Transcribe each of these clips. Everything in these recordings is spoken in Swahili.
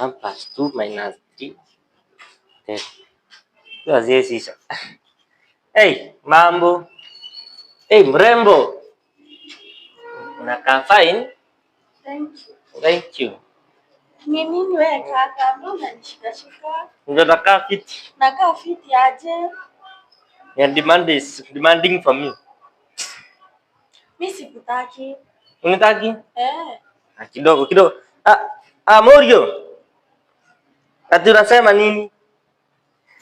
1 plus 2 minus 3 10. Hizo haziwezi isha. Hey, mambo. Hey, mrembo. Unakaa fine. Thank you. Thank you. Ni nini wewe kaka? Mbona unanishikashika? Ndio nakaa fiti. Nakaa fiti aje? Your demand is demanding for me. Mi sikutaki. Unitaki? Eh. Ah, kidogo kidogo. Ah, ah, Morio. Ati unasema nini?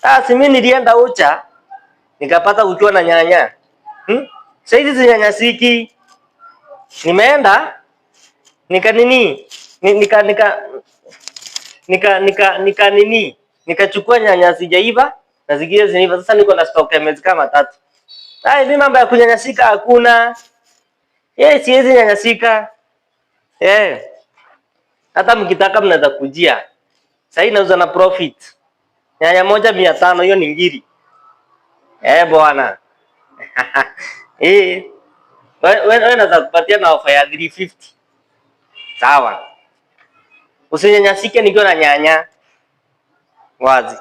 Ah, si mimi nilienda ucha nikapata ukiwa na nyanya. Saizi sinyanyasiki. Nimeenda nika nini? Nika nika nika nika nika nini? Nikachukua nyanya zijaiva na zingine zinaiva. Sasa niko na stock ya miezi kama 3. Ai, mimi mambo ya kunyanyasika hakuna. Eh, siwezi nyanyasika. Eh. Hata mkitaka mnaweza kujia. Sasa hii nauza na profit. Nyanya moja 500, hiyo ni ngiri. Eh, bwana. Eh. Wewe wewe naweza kupatia na ofa ya 350. Sawa. Usinyanyasike nikiwa na nyanya. Wazi.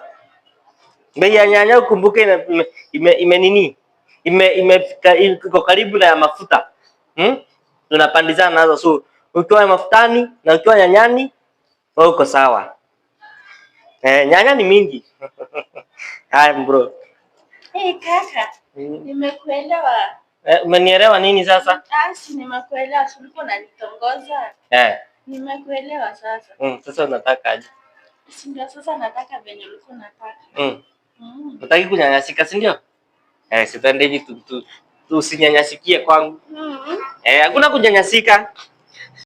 Bei ya nyanya ukumbuke ime nini? Ime iko karibu na ya mafuta. Tunapandizana nazo, so ukiwa mafutani na ukiwa nyanyani wewe uko sawa. Eh, nyanya ni mingi. Haya bro. Hey, kaka, nimekuelewa. Eh, umenielewa nini sasa? Ah, si nimekuelewa, si ulikuwa unanitongoza. Eh. Nimekuelewa sasa. Sasa unataka aje? Si ndio sasa nataka venye ulikuwa unataka. Unataka kunyanyasika, si ndio? Eh, si tuende hivi tu usinyanyasikie kwangu. Eh, hakuna kunyanyasika.